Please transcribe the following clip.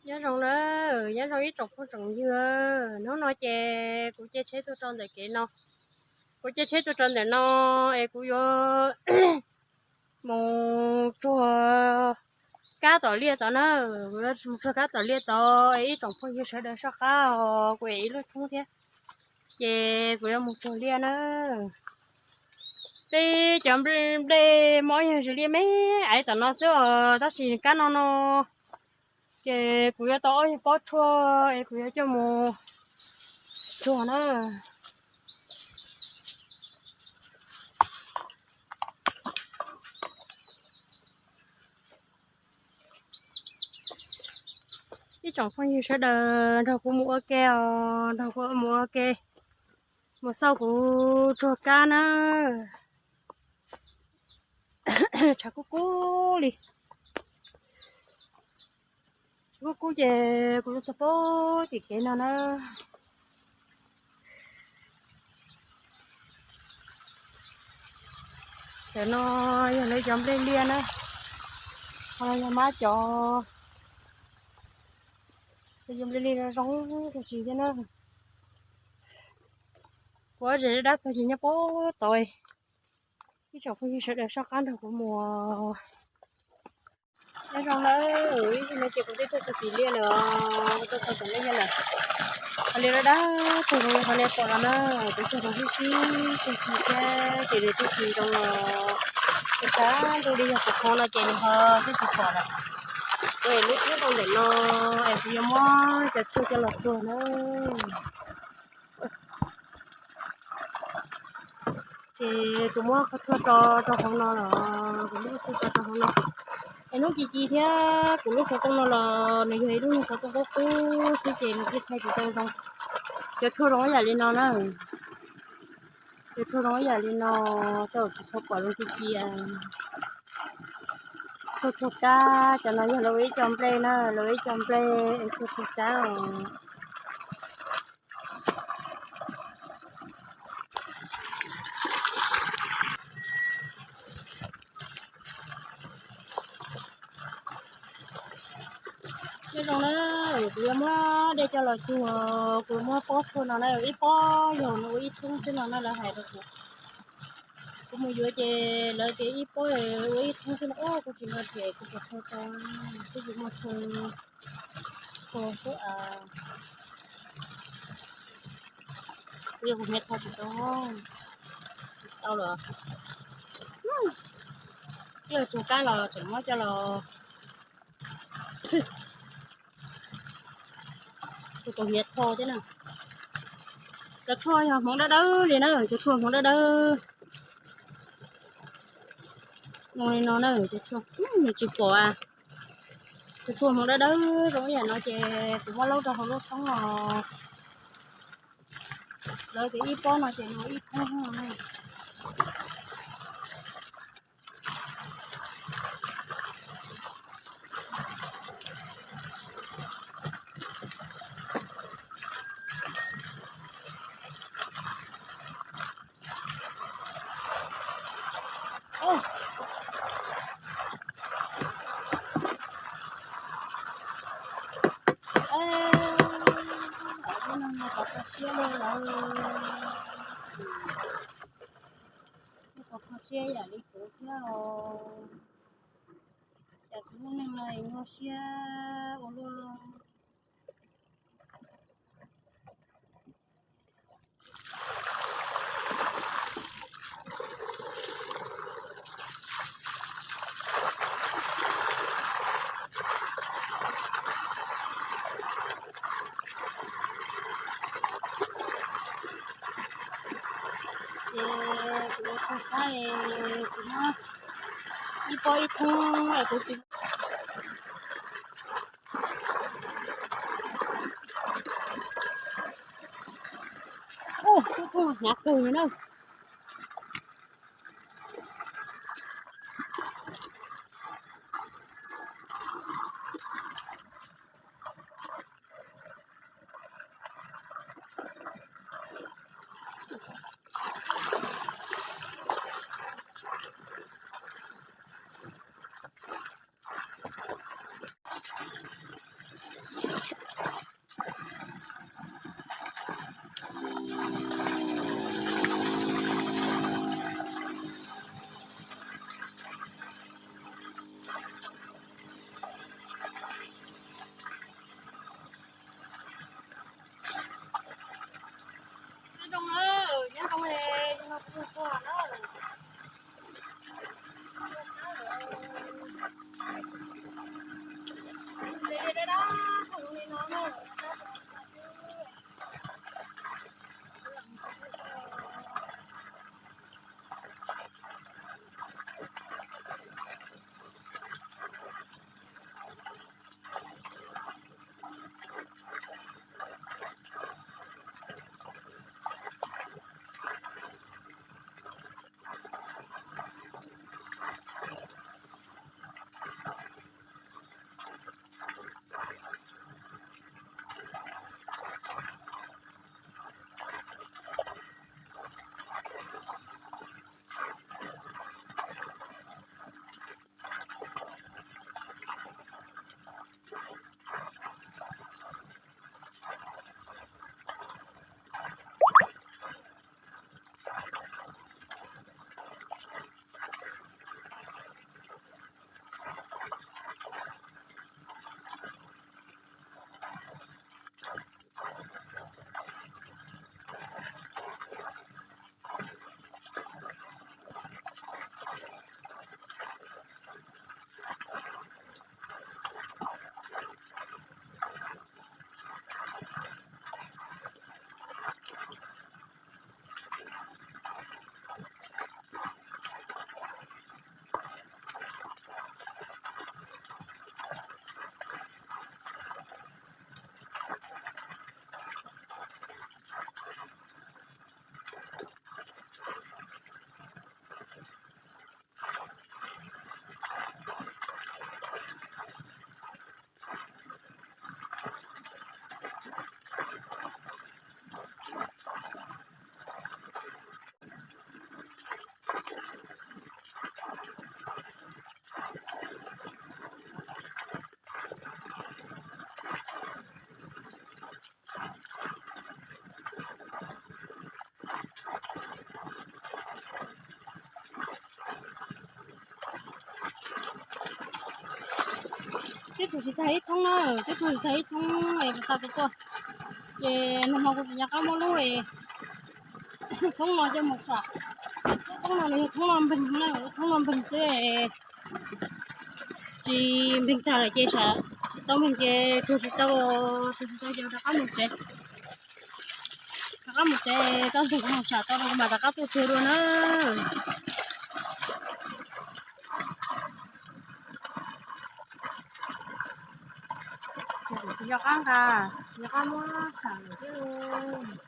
Nyob zoo na, nyob zoo ib tsoom phooj tsoom ywg. Hnub no ces kuv caij tsheb tuaj rau ntawm kev no, kuv caij tsheb tuaj rau ntawm no es kuv yuav mus tsuag kab tom liaj tod na, kuv yuav mus tsuag kab tom liaj tod es ib tsoom phooj ywg sawv daws soj qab os, kuv ev ib lub thoob thiab, ces kuv yuav mus tsuag liaj na. Peb cov nplej mob yog zis liaj me aiv tom no xwb os, tab sis kab no no ces kuv yuav tau ob pob tshuaj es kuv yuav coj mus tsuag na. Ib tsoom phooj ywg sawv daws nrog kuv mus ua ke os, nrog kuv mus ua ke, mus xauj kuv tsuag kab na. Tshav kub kub li, tshav kub kub ces kuv yuav txog pem tim kev no na. Cov no yog lawv cov nplej liaj na, ho no yog mab cov, yog nplej liaj zoo tag zis thiab na. Kuv ob zes dab tag zis nyob pem tod. Ib tsoom phooj ywg sawv daws soj qab nrog kuv mus. Nyob zoo na, ib zaug no ces kuv twb tuaj txog tim liaj lawm os, tuaj txog tim liaj lawm. Qhov liaj dab tag zoo li qhov nej pom no na, kuv tsuag zoo huv si, tsuag tsis thiab ces nws twb tsis zoo los, kuv xav ntuj li yog kuv qhov no ces nws ho twb tsis pom lawm. Kuv ev lub thoob rau ntawm no es kuv yuav muab cov tshuaj coj los tsuag na. Ces kuv muab qhov tshuaj tso rau hauv no los, kuv muab qhov tshuaj tso rau hauv no. Es hnub ci ci thiab kuv lub xov tooj no los nws yog ib lub xov tooj qub qub xwb ces nws thiaj thaij tsis tau zoo. Cov tshuaj zoo ib yam li no na. Cov tshuaj zoo ib yam li no, tej zaum tsis tshua pom zoo ci ci. Tshuaj tsuag kab, cov no yog lawv ua ib co nplej na, lawv ua ib co nplej es tshuaj tsuag kab os. Nyob zoo na, kuv yuav muab dej coj los tsuag, kuv muab pob tshuaj no na, ib pob yog nws ua ib thoob xwb no na lawv hais rau kuv. Kuv mus yuav ces lawv tias ib pob ua ib thoob xwb no, kuv tsis nco ces kuv puas tau tau, kuv tsis muaj tshuaj tsuag xwb as. Kuv yuav kuv hniav tho tsis tau, tsis tau lawm. Coj tsuag kab los tseem muab coj los tsuag tau hniav tho thiab na. Cov tshuaj yog hmoov dawb dawb li na, cov tshuaj hmoov dawb dawb li no na, cov tshuaj tsis pom. Cov tshuaj hmoov dawb dawb zoo ib yam no ces kuv muab laub rau hauv lub thoob os. Lawv tias ib pob no ces nws ua ib thoob no. Lub neej no pov kho siab li lawm. Pov kho siab yam li kuv thiab os. Cas kuv lub neej no nyuaj siab ua luaj. Ces kuv ua tsuag kab, kuv muab ib pob ib thoob es kuv tsis hnyav kawg li na. Tsuas tsis tag ib thoob na, twb tsuas tsis tag ib thoob es tau tuaj. Ces nag hmo kuv tsis nco qab muab lub thoob no coj mus sam. Lub thoob no nws yog thoob no npeeg na, lub thoob no npeeg xwb. Tsis npeeg tag lawm ces sam, tsis tau npeeg ces tsuag tsis tau, tsuag tsis tau ces rov qab mus tsev. Rov qab mus tsev, tau nteeg kuv mus sam tau no kuv mam rov qab tuaj tsuag dua na. Tsis nco qab nqa, tsis nco qab muab sam lawm thiab.